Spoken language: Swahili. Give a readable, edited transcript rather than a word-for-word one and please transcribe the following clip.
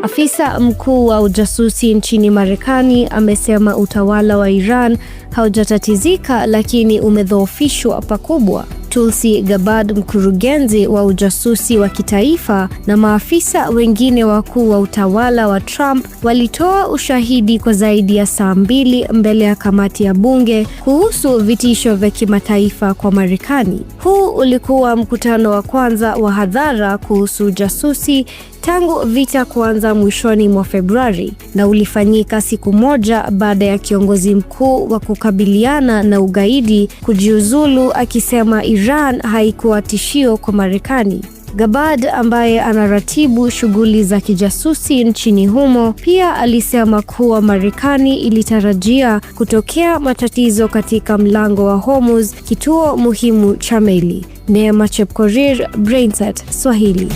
Afisa mkuu wa ujasusi nchini Marekani amesema utawala wa Iran haujatatizika lakini umedhoofishwa pakubwa. Tulsi Gabbard, mkurugenzi wa ujasusi wa kitaifa, na maafisa wengine wakuu wa utawala wa Trump walitoa ushahidi kwa zaidi ya saa 2 mbele ya kamati ya bunge kuhusu vitisho vya kimataifa kwa Marekani. Huu ulikuwa mkutano wa kwanza wa hadhara kuhusu ujasusi tangu vita kuanza mwishoni mwa Februari, na ulifanyika siku moja baada ya kiongozi mkuu wa kukabiliana na ugaidi kujiuzulu akisema Iran haikuwa tishio kwa Marekani. Gabbard, ambaye anaratibu shughuli za kijasusi nchini humo, pia alisema kuwa Marekani ilitarajia kutokea matatizo katika mlango wa Hormuz, kituo muhimu cha meli. Neema Chepkorir, Brainset Swahili.